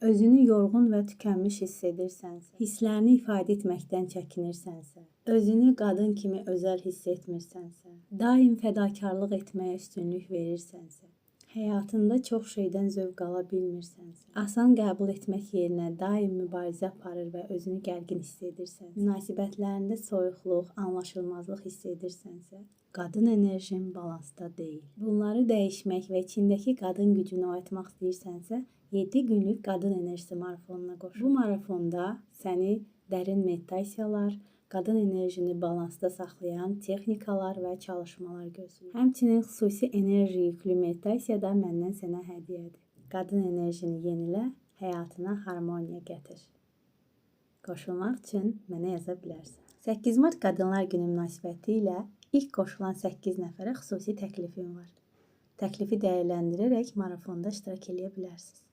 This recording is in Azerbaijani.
Özünü yorğun və tükənmiş hiss edirsənsə, hisslərini ifadə etməkdən çəkinirsənsə, özünü qadın kimi özəl hiss etmirsənsə, daim fədakarlıq etməyə üstünlük verirsənsə, həyatında çox şeydən zövq ala bilmirsənsə, asan qəbul etmək yerinə daim mübarizə aparır və özünü gərgin hiss edirsənsə, münasibətlərində soyuqluq, anlaşılmazlıq hiss edirsənsə, qadın enerjin balansda deyil. Bunları dəyişmək və içindəki qadın gücünü oyatmaq istəyirsənsə, 7 günlük qadın enerjisi marafonuna qoşul. Bu marafonda səni dərin meditasiyalar, qadın enerjini balansda saxlayan texnikalar və çalışmalar gözləyir. Həmçinin xüsusi enerji yüklü meditasiya da məndən sənə hədiyyədir. Qadın enerjini yenilə, həyatına harmoniya gətir. Qoşulmaq üçün mənə yaza bilərsən. 8 mart Qadınlar Günü münasibəti ilə ilk qoşulan 8 nəfərə xüsusi təklifim var. Təklifi dəyərləndirərək marafonda iştirak eləyə bilərsiniz.